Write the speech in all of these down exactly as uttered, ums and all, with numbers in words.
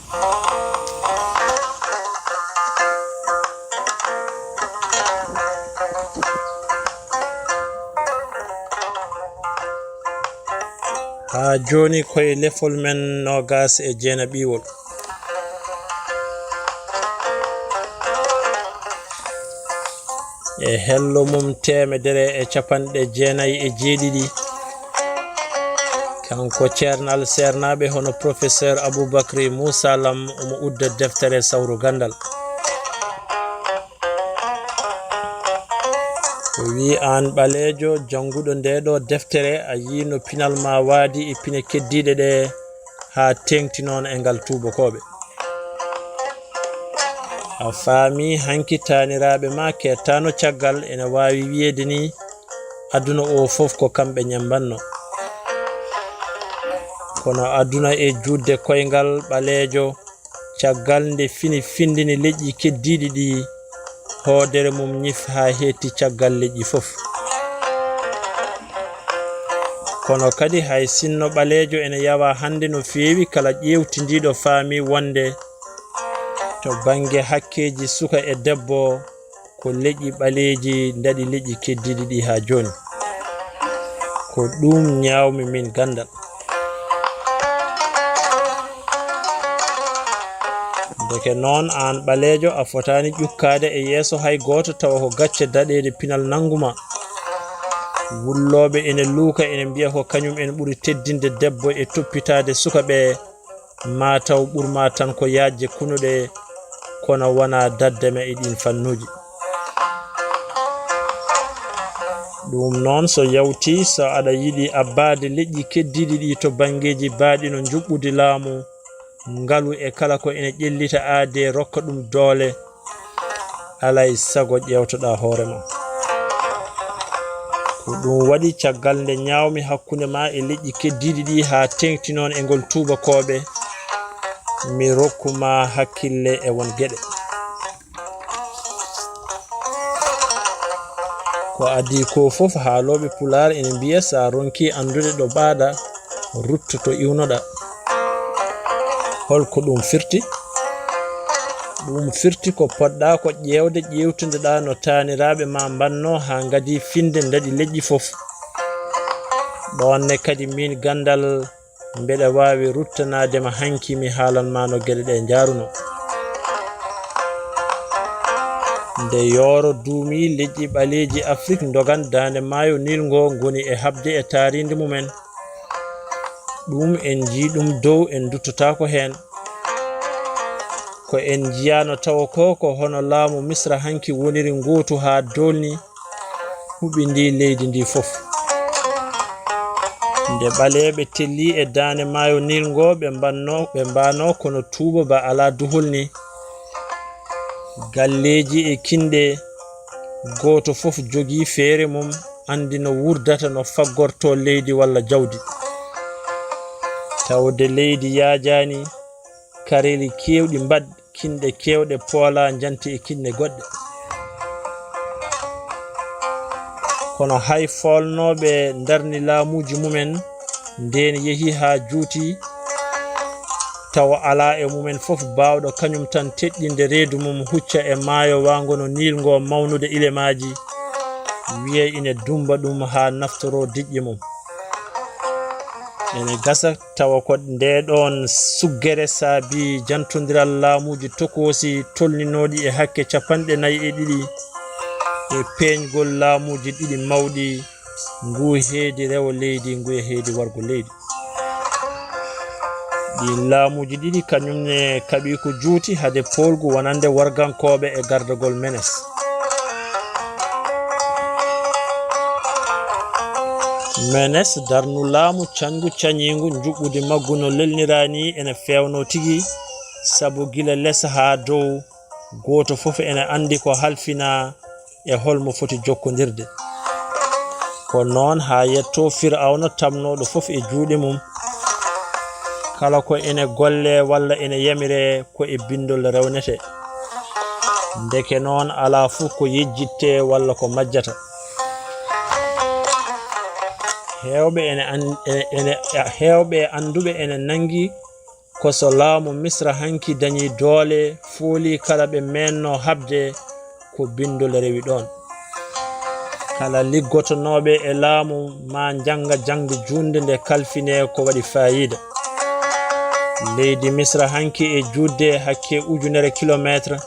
Haa jooni koye lefol men noogaas e jeenaɓiwol. E hello mum teemedere e capanɗe jeenayi e jeeɗiɗi. Kanko ceernal seernaaɓe hono Professeur Aboubacry Moussa Lam omo udda deftere Sawru Ganndal. O wiyi, aan ɓaleejo jannguɗo ndee ɗoo deftere, a yii no pinal maa waadi e pine keddiiɗe ɗee haa teeŋti noon e ngal tuubakooɓe. A faami hanki taaniraaɓe maa keettaano caggal, ene waawi wiyeede nii aduna oo fof ko kamɓe ñambanno. Kono aduna e juutde koyngal ɓaleejo, caggal nde fini findini leƴƴi keddiiɗi ɗi, hoodere mum ñif haa heetti caggal leƴƴi fof. Kono kadi hay sinno ɓaleejo ene yawa hannde no feewi, kala ƴeewtindiiɗo faami wonde to bannge hakkeeji suka e debbo, ko leƴƴi ɓaleeji ndaɗi leƴƴi keddiiɗi ɗi haa jooni. Ko ɗum ñaawmi min ganndal. Ndeke noon, aan ɓaleejo, a fotaani ƴukkaade e yeeso hay gooto tawa ko gacce daɗeede pinal nanngu ma. Wullooɓe ene luuka, ene mbiya ko kañum en ɓuri teddinde debbo e toppitaade suka ɓe. Maa taw ɓurmaa tan ko yaajde kunuɗe, kono wonaa daddeme e ɗiin fannuuji. Ɗum noon, so yawtii, so aɗa yiɗi abbaade leƴƴi keddiiɗi ɗi to banngeeji baaɗi no njuɓɓudi laamu, ngalu e kala ko ene ƴellita aadee rokka ɗum doole, alay sago ƴeewtoɗaa hoore ma. Ko ɗum waɗi caggal nde ñaawmi hakkunde ma e leƴƴi keddiiɗi ɗi haa teeŋti noon e ngol tuubakooɓe, mi rokku ma hakkille e won geɗe. Ko adii ko fof, haalooɓe Pulaar ene mbiya, so a ronkii anndude ɗo ɓaaɗa, rutto to iwnoɗaa. Hol ko ɗum firti? Ɗum firti ko poɗɗaa ko ƴeewde, ƴeewtindoɗaa no taaniraaɓe ma mbanno haa ngadii finde ndaɗi leƴƴi fof. Ɗoon ne kadi miin ganndal mbeɗa waawi ruttanaade ma hanki mi haalan ma no geɗe ɗe njaarunoo. Nde yooro duumii, leƴƴi ɓaleeji Afrik ndogan daande maayo Niil ngo ngoni e haɓde e taariindi mumen. Ɗum en njii ɗum dow, en nduttotaako heen. Ko en njiyaano tawa ko, ko hono laamu Misra hanki woniri ngootu haa doolni, huɓindii leydi ndi fof. Nde ɓaleeɓe tellii e daande maayo Niil ngo, ɓe mbanno, ɓe mbaano kono tuuba ba alaa duhol ni. Galleeji e kinɗe, gooto fof jogii feere mum, anndi no wurdata, no faggortoo leydi walla jawdi. Tawde leydi yaajaani, kareeli keewɗi mbaɗ, kinɗe keewɗe poola, njanti e kinɗe goɗɗe. Kono hay foolnooɓe ndarni laamuuji mumen, ndeen yehi haa juuti, tawa alaa e mumen fof baawɗo kañum tan teɗɗinde reedu mum, hucca e maayo waango no Niil ngo mawnude ilemaaji, wiya ine dummba ɗum haa naftoroo diƴƴe mum. Ene gasa tawa ko ndee ɗoon suggere saabii jantondiral laamuuji tokoosi tolninooɗi e hakke capanɗe nayi e ɗiɗi e peeñgol laamuuji ɗiɗi mawɗi, ngu heedi rewo leydi, ngu e heedi wargo leydi. Ɗiin laamuuji ɗiɗi kañum ne kaɓi ko juuti hade poolgu wonande wargankooɓe e gardagol Menes. Menes darnu laamu cañngu cañiingu, njuɓɓudi maggu no lelniraa ni ene feewnoo tigi, sabu gila les haa dow, gooto fof ene anndi ko halfinaa e hol mo foti jokkondirde. Ko noon haa yettoo Firawna tamnooɗo fof e juuɗe mum. Kala ko ene golle walla ene yamire ko e binndol rewnete. Ndeke noon alaa fof ko yejjitte walla ko majjata. Heewɓe ene an-, ene, ene, heewɓe e annduɓe ene nanngi Ko so laamu Misra hanki dañii doole, fooli kala ɓe meennoo haɓde, ko binndol rewi ɗoon. Kala liggotonooɓe e laamu maa njannga jaŋde juutnde nde kalfinee ko waɗi faayiida. Leydi Misra hanki e juutde hakke ujunere kilomeetre,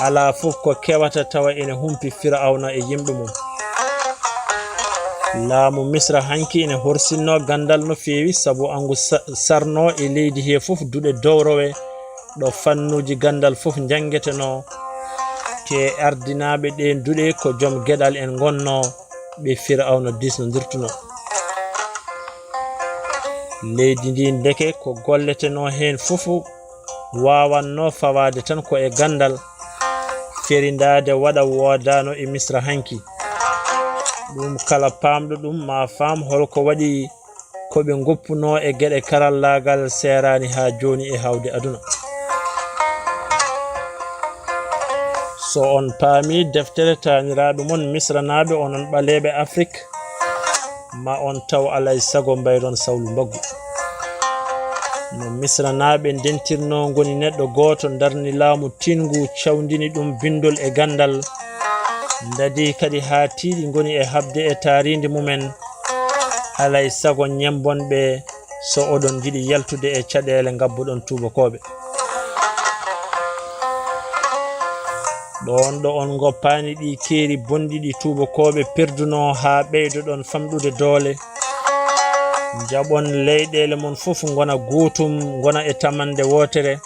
alaa fof ko kewata tawa ene humpi Firawna e yimɓe mum. Laamu Misra hanki ene horsinnoo ganndal no feewi, sabu anngu sa-, sarnoo e leydi hee fof duɗe dowrowe, ɗo fannuuji ganndal fof njanngetenoo, te ardinaaɓe ɗeen duɗe ko joom geɗal en ngonnoo, ɓe Firawna diisnondirtunoo. Leydi ndi ndeke ko golletenoo heen fof waawatnoo fawaade tan ko e ganndal, ferindaade waɗa woodaano e Misra hanki. Ɗum kala paamɗo ɗum maa faam hol ko waɗi ko ɓe ngoppunoo e geɗe karallaagal seeraani haa jooni e hawde aduna. So on paamii deftere taaniraaɓe mon Misranaaɓe, onon ɓaleeɓe Afrik, ma on taw alay sago mbayron sawlu mbaggu. No Misranaaɓe ndentirnoo ngoni neɗɗo gooto, ndarni laamu tiiɗngu, cawndini ɗum binndol e ganndal, ndadii kadi haa tiiɗi ngoni e haɓde e taariindi mumen. Alay sago ñemmbon ɓe so oɗon njiɗi yaltude e caɗeele ngabbuɗon tuubakooɓe. Ɗoon ɗo on ngoppaani ɗii keeri bonɗi ɗi tuubakooɓe perdunoo haa ɓeydoɗon famɗude doole, njaɓon leyɗeele mon fof ngona gootum, ngona e tamannde wootere.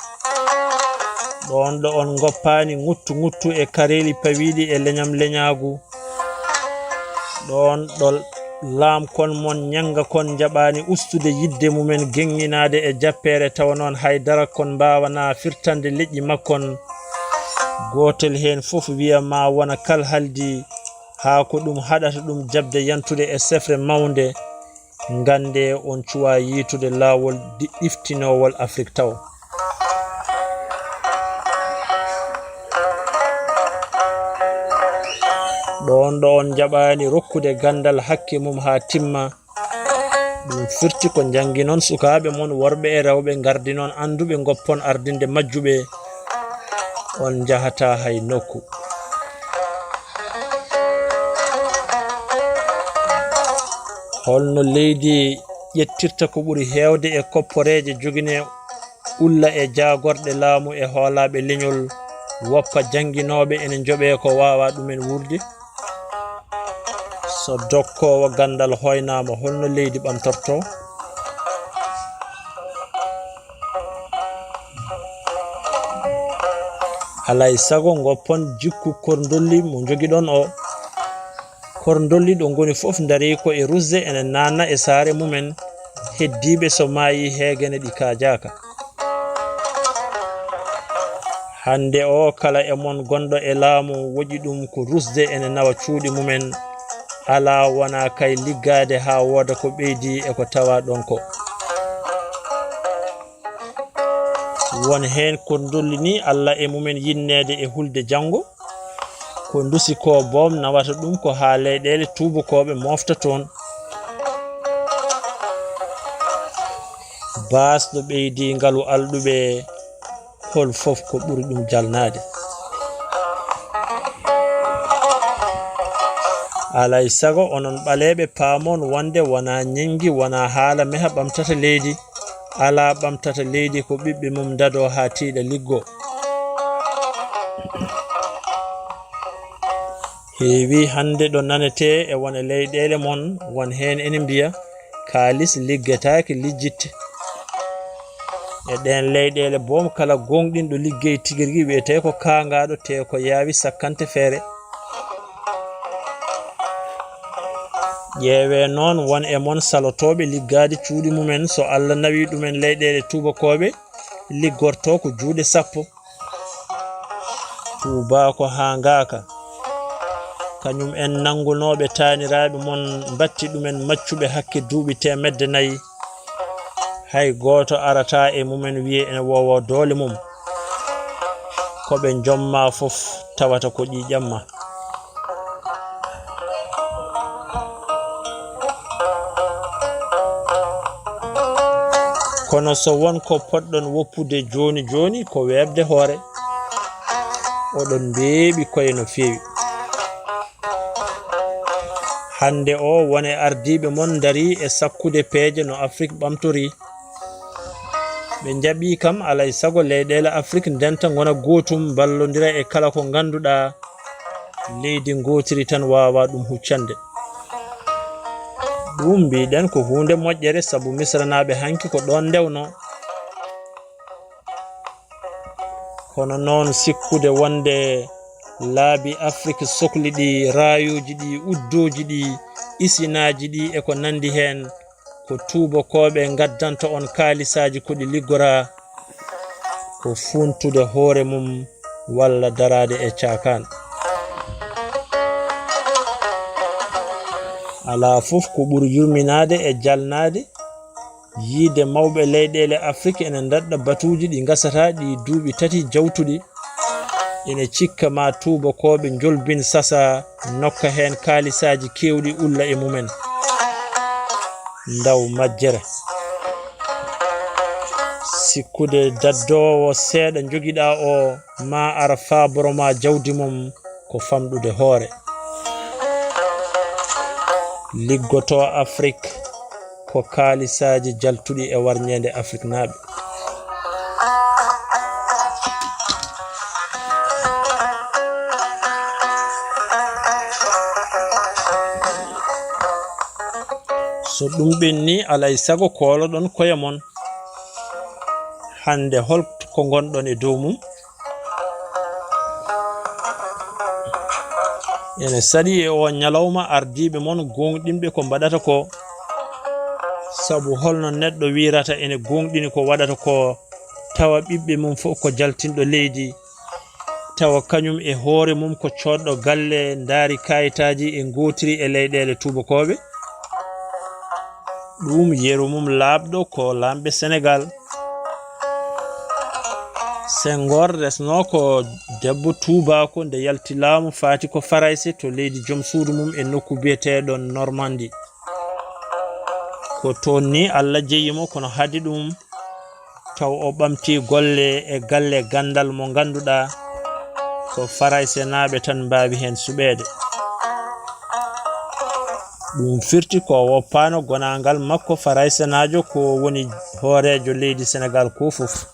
Ɗoon ɗo on ngoppaani ŋuttu ŋuttu e kareeli pawiiɗi e leñam leñaagu, ɗoon ɗo laamkon mon ñannga kon njaɓaani ustude yiɗde mumen geŋŋinaade e jappeere, tawa noon hay dara kon mbaawanaa firtande leƴƴi makkon. Gootel heen fof wiya maa wona kalhaldi, haa ko ɗum haɗata ɗum jaɓde yantude e sefre mawnde. Nganndee, on cuwaa yiytude laawol di-, ɗiftinoowol Afrik tawo. Ɗoon ɗo on njaɓaani rokkude ganndal hakke mum haa timma. Ɗum firti ko njannginon sukaaɓe mon worɓe e rewɓe, ngardinon annduɓe, ngoppon ardinde majjuɓe, on njahataa hay nokku. Holno leydi ƴettirta ko ɓuri heewde e kopporeeje, jogine ulla e jaagorɗe laamu e hoolaaɓe leñol, woppa jannginooɓe ene njoɓee ko waawaa ɗumen wuurde? So dokkoowo ganndal hoynaama, holno leydi ɓamtortoo? Alay sago ngoppon jikku korndolli mo njogiɗon o. Korndolli ɗo ngoni fof ndarii ko e rusde, ene naatna e saare mumen, heddiiɓe so maayii heegene ɗi kaajaaka. Hannde o, kala e mon gonɗo e laamu, woƴi ɗum ko rusde ene nawa cuuɗi mumen, alaa wonaa kay liggaade haa wooda ko ɓeydi e ko tawaa ɗoon ko. Won heen ko ndollini Alla e mumen yinneede e hulde janngo, ko ndusi ko boom nawata ɗum ko haa leyɗeele tuubakooɓe moofta toon. Baasɗo ɓeydi ngalu alɗuɓe, hol fof ko ɓuri ɗum jalnaade. Alay sago, onon ɓaleeɓe, paamon wonde wonaa ñenngi, wonaa haala meha ɓamtata leydi, alaa ɓamtata leydi ko ɓiɓɓe mum ndadoo haa tiiɗa liggoo. Heewi hannde ɗo nanetee e won e leyɗeele mon, won heen ene mbiya, kaalis liggetaake, lijjitte. E ɗeen leyɗeele boom, kala gooŋɗinɗo liggey tigi rigi wiyetee ko kaangaaɗo, tee ko yaawi sakkante feere. Ƴeewee noon won e mon salotooɓe liggaade cuuɗi mumen, so Alla nawii ɗumen leyɗeele tuubakooɓe, liggortoo ko juuɗe sappo. Tuubaako haa ngaaka. Kañum en nanngunooɓe taaniraaɓe mon, mbatti ɗumen maccuɓe hakke duuɓi teemedde nayi. Hay gooto arataa e mumen wiye ene woowoo doole mum. Ko ɓe njommaa fof tawata ko ƴiiƴam ma. Kono so won ko poɗɗon woppude jooni jooni, ko weeɓde hoore. Oɗon mbeeɓi koye no feewi. Hannde o, won e ardiiɓe mon ndarii e sakkude peeje no Afrik ɓamtorii. Ɓe njaɓii kam, alay sago leyɗeele Afrik ndenta ngona gootum, mballondira e kala ko ngannduɗaa leydi ngootiri tan waawaa ɗum huccande. Ɗum mbiɗen ko huunde moƴƴere, sabu Misranaaɓe hanki ko ɗoon ndewnoo. Kono noon, sikkude wonde laabi Afrik sokli ɗi, raayuuji ɗi, uddooji ɗi, isinaaji ɗi e ko nanndi heen, ko tuubakooɓe ngaddanto on kaalisaaji ko ɗi liggoraa, ko fuuntude hoore mum walla daraade e caakaan. Alaa fof ko ɓuri yurminaade e jalnaade, yiyde mawɓe leyɗeele Afrik ene ndaɗɗa batuuji ɗi ngasataa ɗi duuɓi tati jawtuɗi, ene cikka ma tuubakooɓe njolbin sasa, nokka heen kaalisaaji keewɗi ulla e mumen. Ndaw majjere. Sikkude daddoowo seeɗa njogiɗaa o, ma ara faaboro ma jawdi mum, ko famɗude hoore. Liggotoo Afrik ko kaalisaaji jaltuɗi e warñeende Afriknaaɓe. So ɗum ɓenni, alay sago kooloɗon koye mon. Hannde hol ko ngonɗon e dow mum? Ene saɗi e o ñalawma ardiiɓe mon gooŋɗinɓe ko mbaɗata ko. Sabu holno neɗɗo wiyrata ene gooŋɗini ko waɗata ko, tawa ɓiɓɓe mum fof ko jaltinɗo leydi, tawa kañum e hoore mum ko coodɗo galle, ndaari kayitaaji e ngootiri e leyɗeele tuubakooɓe? Ɗum yeru mum laaɓɗo ko laamɓe Senegaal. Senghor resnoo ko debbo tuubaako nde yalti laamu faati ko Farayse to leydi joom suudu mum e nokku biyeteeɗo Normandi. Ko toon ni Allah jeyi mo, kono hade ɗum taw o ɓamti golle e galle ganndal mo ngannduɗaa ko Faraysenaaɓe tan mbaawi heen suɓeede. Ɗum firti ko woppaano gonaangal makko Faraysenaajo ko woni hooreejo leydi Senegaal ko fof.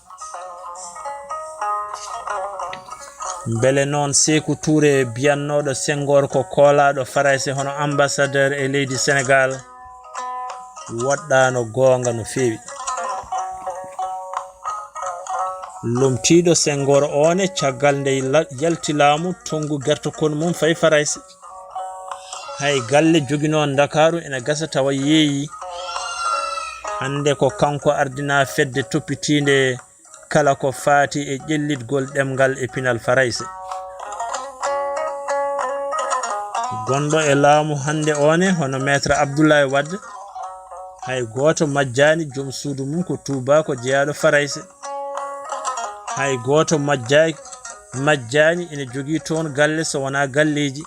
Mbele noon Seeku Tuure biyannooɗo Senghor ko koolaaɗo Farayse hono ambassadeur e leydi Senegaal woɗɗaano goonga no feewi. Lomtiiɗo Senghor oon e caggal nde la-, yalti laamu, tonngu gertokon mum fayi Farayse. Hay galle joginoo Ndakaaru ene gasa tawa yeeyi. Hannde ko kanko ardinaa fedde toppitiinde kala ko faati e ƴellitgol ɗemngal e pinal Farayse. Gonɗo e laamu hannde oon e hono Maître Abdoulaye Wade, hay gooto majjaani joom suudu mum ko tuubaako jeyaaɗo Farayse. Hay gooto majjaay-, majjaani ene jogii toon galle so wonaa galleeji.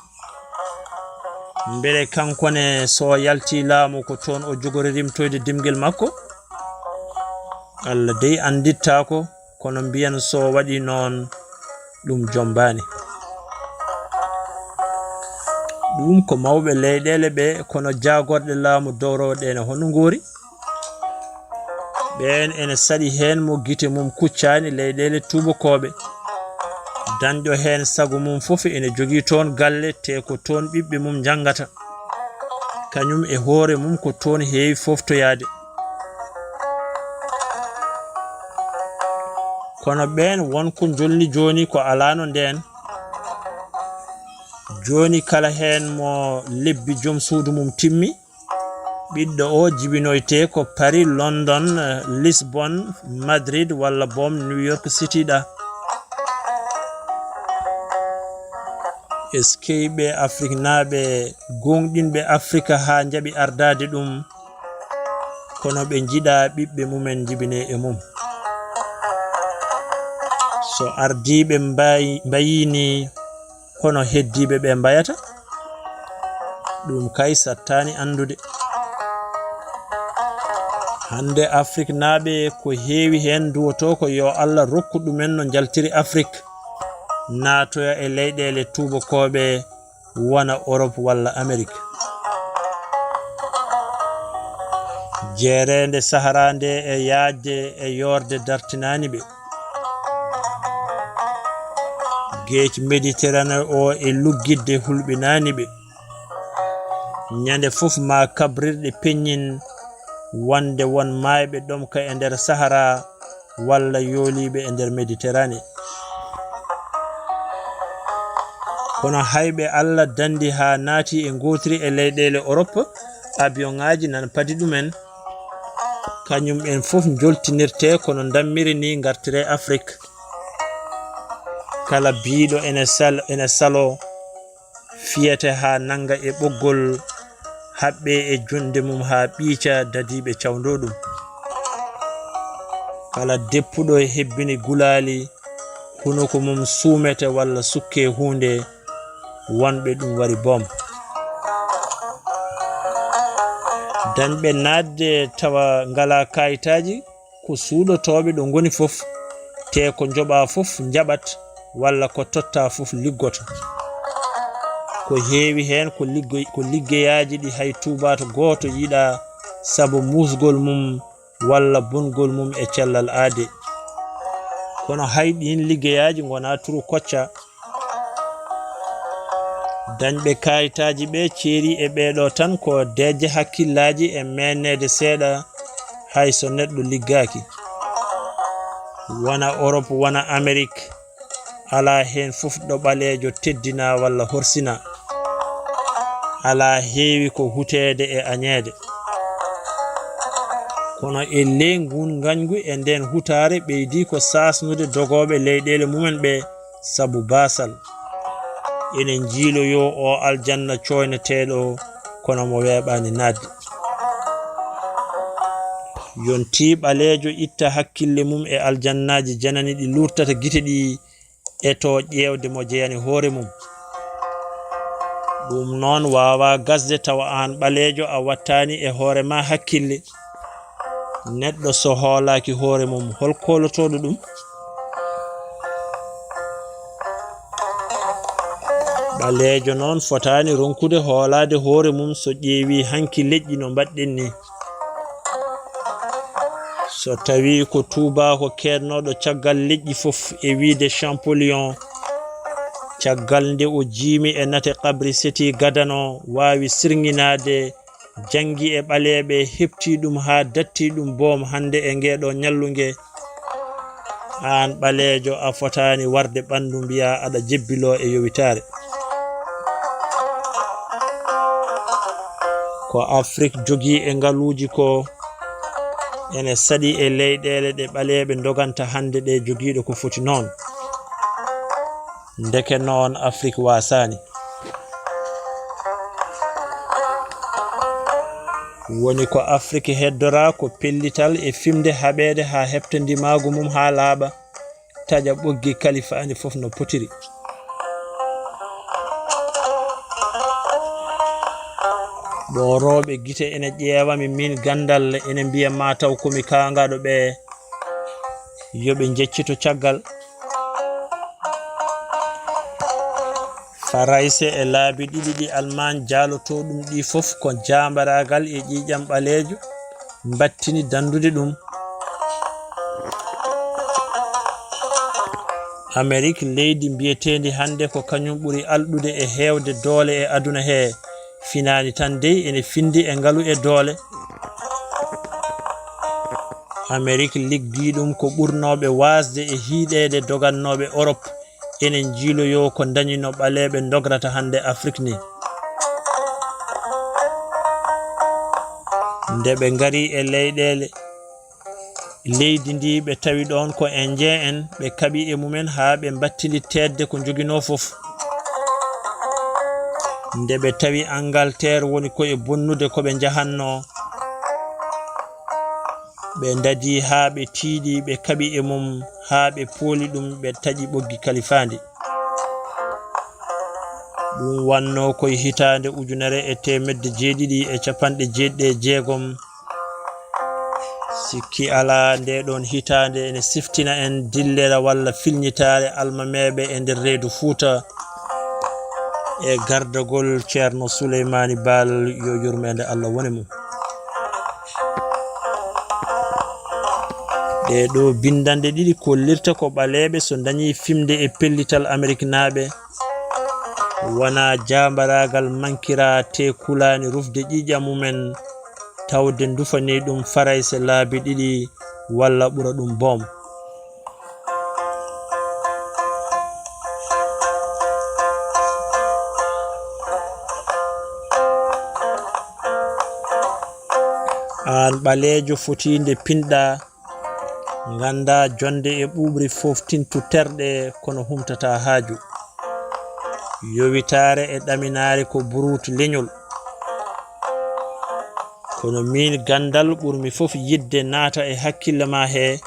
Mbele kanko ne so yalti laamu ko toon o jogori rimtoyde dimgel makko? Allah dey anndittaako, kono mbiyen so waɗi noon ɗum jombaani. Ɗum ko mawɓe leyɗeele ɓe, kono jaagorɗe laamu dowrowo ɗe ne hono ngoori? Ɓeen ene saɗi heen mo gite mum kuccaani leyɗeele tuubakooɓe. Dañɗo heen sago mum fof ene jogii toon galle, te ko toon ɓiɓɓe mum njanngata. Kañum e hoore mum ko toon heewi fooftoyaade. Kono ɓeen won ko njolni jooni ko alaano ndeen. Jooni kala heen mo lebbi joom suudu mum timmi, ɓiɗɗo o jibinoyte ko Paris, London, eh, Lisbon, Madrid walla boom New York City ɗa. Eskey ɓe Afriknaaɓe gooŋɗinɓe Afrika haa njaɓi ardaade ɗum, kono ɓe njiɗa ɓiɓɓe mumen njibine e mum. So ardiiɓe mbayi-, mbayii ni, hono heddiiɓe ɓe mbayata? Ɗum kay sattaani anndude. Hannde Afriknaaɓe ko heewi heen nduwotoo ko yo Allah rokku ɗumen no njaltiri Afrik, naatoya e leyɗeele tuubakooɓe wona Orop walla Amerik. Jeereende Sahara nde e yaajde e yoorde dartinaani ɓe. Geec Mediterane o e luggitde hulɓinaani ɓe. Ñande fof ma kabrirɗe peññin wonde won maayɓe ɗomka e nder Sahara walla yooliiɓe e nder Mediterane. Kono hay ɓe Allah danndi haa naati e ngootiri e leyɗeele Orop, abiyoŋaaji nan padi ɗumen. Kañum en fof njoltinirte kono ndammiri ni ngartire Afrik. Kala biiɗo ene sal-, ene saloo, fiyete haa nannga e ɓoggol, haɓɓe e junnde mum haa ɓiica dadiiɓe cawndo ɗum. Kala deppuɗo e hebbini gulaali, hunuko mum suumete walla sukke huunde, wonɓe ɗum wari boom. Dañɓe naatde tawa ngalaa kaayitaaji, ko suuɗotooɓe ɗo ngoni fof, te ko njoɓaa fof njaɓat, walla ko tottaa fof liggoto. Ko heewi heen ko liggo-, ko liggeyaaji ɗi hay tuubaato gooto yiɗaa sabu muusgol mum walla bongol mum e cellal aade. Kono hay ɗiin liggeyaaji ngonaa turu kocca. Dañɓe kaayitaaji ɓe ceeri e ɓeeɗo tan ko deeƴde hakkillaaji e meenneede seeɗa, hay so neɗɗo liggaaki. Wona Orop, wona Amerik, alaa heen fof ɗo ɓaleejo teddinaa walla horsinaa. Alaa heewi ko huteede e añeede. Kono e ley nguun ngañgu e ndeen hutaare ɓeydi ko saasnude dogooɓe leyɗeele mumen ɓe sabu baasal. Ene njiiloyoo o aljanna cooyneteeɗo, kono mo weeɓaani naatde. Yontii ɓaleejo itta hakkille mum e aljannaaji janani ɗi luurtata gite ɗi, e to ƴeewde mo jeyani hoore mum. Ɗum noon waawaa gasde tawa aan ɓaleejo a wattaani e hoore ma hakkille. Neɗɗo so hoolaaki hoore mum, hol koolotooɗo ɗum? Ɓaleejo noon fotaani ronkude hoolaade hoore mum so ƴeewi hanki leƴƴi no mbaɗɗen ni. So tawii ko tuubaako keednooɗo caggal leƴƴi fof e wiyde Champollion, caggal nde o jiimi e nate qabri Seti Gadano waawi sirŋinaade janngi e ɓaleeɓe, heɓtii ɗum haa dattii ɗum boom hannde e ngeeɗo ñallunge. Aan ɓaleejo, a fotaani warde ɓanndu mbiyaa aɗa jebbiloo e yowitaare. Ko Afrik jogii e ngaluuji ko ene saɗi e leyɗeele ɗe ɓaleeɓe ndoganta hannde ɗe jogiiɗo ko foti noon. Ndeke noon Afrik waasaani. Woni ko Afrik heddoraa ko pellital e fimde haɓeede haa heɓta ndimaagu mum haa laaɓa, taƴa ɓoggi kalifaandi fof no potiri. Ɓoorooɓe gite ene ƴeewa mi miin ganndal, ene mbiya maa taw ko mi kaangaaɗo ɓe, yo ɓe njeccito caggal. Farayse e laabi ɗiɗi ɗi Almaañ jaalotoo ɗum ɗi fof ko jaambaraagal e ƴiiƴam ɓaleejo mbattini danndude ɗum. Amerik, leydi mbiyeteendi hannde ko kañum ɓuri alɗude e heewde doole e aduna he, finaani tan dey ene findi e ngalu e doole. Amerik liggi ɗum ko ɓurnooɓe waasde e hiiɗeede dogannooɓe Orop, ene njiiloyoo ko ndañi no ɓaleeɓe ndograta hannde Afrik ni. Nde ɓe ngari e leyɗeele leydi ndi, ɓe tawi ɗoon ko Indien en, ɓe kaɓi e mumen haa ɓe mbattindi teetde ko njoginoo fof. Nde ɓe tawi Angleterre woni ko e bonnude ko ɓe njahannoo, ɓe ndadi haa ɓe tiiɗi, ɓe kaɓi e mum haa ɓe pooli ɗum, ɓe taƴi ɓoggi kalifaandi. Ɗum wannoo koye hitaande ujunere e teemedde jeeɗiɗi e capanɗe jeeɗiɗi e jeegom. Sikki alaa, nde ɗon hitaande ene siftina en dillere walla filñitaare almameeɓe e nder reedu Fuuta, e gardagol Ceerno Suleymaani Baal, yo yurmeende Allah wone mum. Ɗee ɗoo binndanɗe ɗiɗi kollirta ko ɓaleeɓe so ndañii fimde e pellital Ameriknaaɓe, wonaa jaambaraagal mankiraa tee kulaani rufde ƴiiƴam mumen, tawde ndufanii ɗum Farayse laabi ɗiɗi walla ɓura ɗum boom. Aan ɓaleejo, fotii nde pinɗaa, nganndaa jonnde e ɓuuɓri fof tintu terɗe, kono humtataa haaju. Yowitaare e ɗaminaare ko buruutu leñol. Kono miin, ganndal ɓurmi fof yiɗde naata e hakkille ma hee,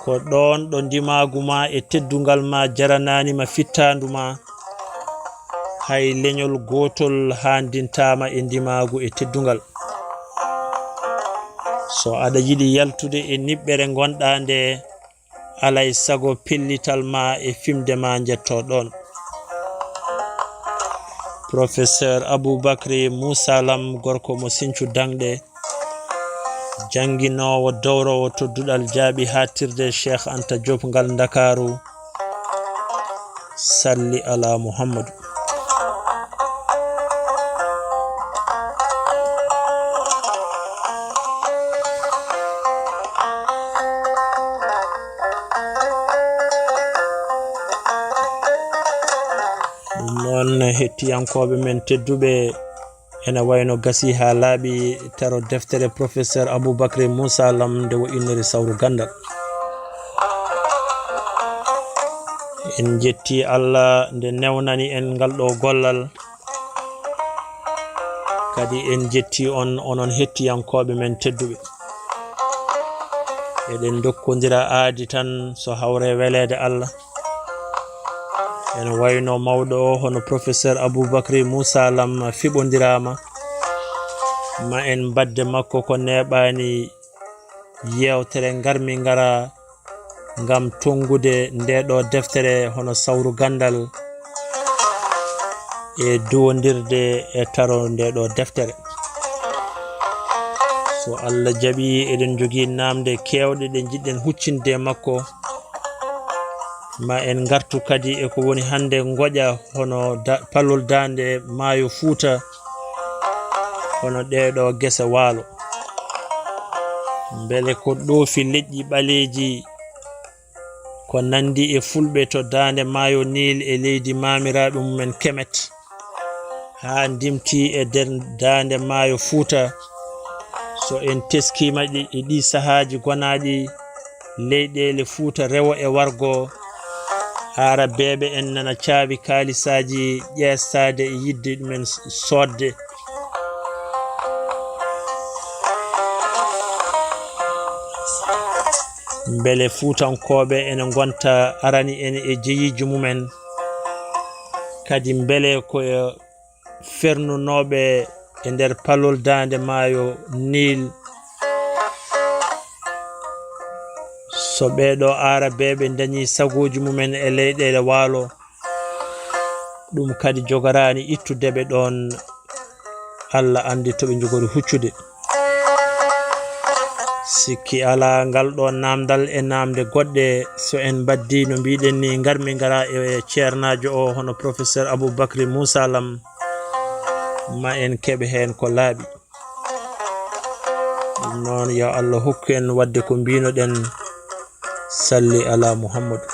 ko ɗoon ɗo ndimaagu ma e teddungal ma jaranaani ma fittaandu ma, hay leñol gootol haandintaama e ndimaagu e teddungal. So aɗa yiɗi yaltude e niɓɓere ngonɗaa nde, alay sago pellital ma e fimde ma njettoo ɗoon. Professeur Aboubacry Moussa Lam, gorko mo Sinthiou Dangde, jannginoowo dowrowo to duɗal jaaɓi haaɗtirde Cheikh Anta Diop ngal Ndakaaru, salli ala Muhammadu. Ɗum noon, hettiyankooɓe men tedduɓe, ene wayno gasii haa laaɓi, taro deftere Professeur Aboubacry Moussa Lam nde o innori Sawru Ganndal. En njettii Allah nde newnani en ngal ɗo gollal. Kadi en njettii on, onon hettiyankooɓe men tedduɓe. Eɗen ndokkondira aadi tan so hawre weleede Allah. Ene wayno mawɗo o, hono Professeur Aboubacry Moussa Lam, fiɓondiraama. Ma en mbadde makko ko neeɓaani yeewtere, ngarmi ngara ngam tonngude nde ɗo deftere hono Sawru Ganndal e duwondirde e taro nde ɗo deftere. So Allah jaɓi, eɗen njogii naamnde keewɗe ɗe njiɗɗen huccinde e makko. Ma en ngartu kadi e ko woni hannde ngoƴa hono da-, palol daande maayo Fuuta, hono ɗee ɗo gese waalo. Mbele ko ɗoofi leƴƴi ɓaleeji ko nanndi e fulɓe to daande maayo Niil e leydi maamiraaɓe mumen Kemet, haa ndimti e nder daande maayo Fuuta. So en teskiima ɗi, e ɗi sahaaji gonaaɗi, leyɗeele Fuuta rewo e wargo, Aarabeeɓe en nana caabi kaalisaaji ƴeestaade e yiɗde ɗumen soodde. Mbele Fuutankooɓe ene ngonta arani en e jeyiiji mumen, kadi mbele ko fernunooɓe e nder palol daande maayo Niil, so ɓee ɗo Aarabeeɓe ndañii sagooji mumen e leyɗeele waalo, ɗum kadi jogoraani ittude ɓe ɗoon. Allah anndi to ɓe njogori huccude. Sikki alaa, ngal ɗo naamndal e naamnde goɗɗe, so en mbaddii no mbiɗen ni, ngarmi ngara e ceernaajo o, hono Professeur Aboubacry Moussa Lam, ma en keɓ heen ko laaɓi. Ɗum noon, yo Allah hokku en waɗde ko mbino ɗen, salli ala Muhammadu.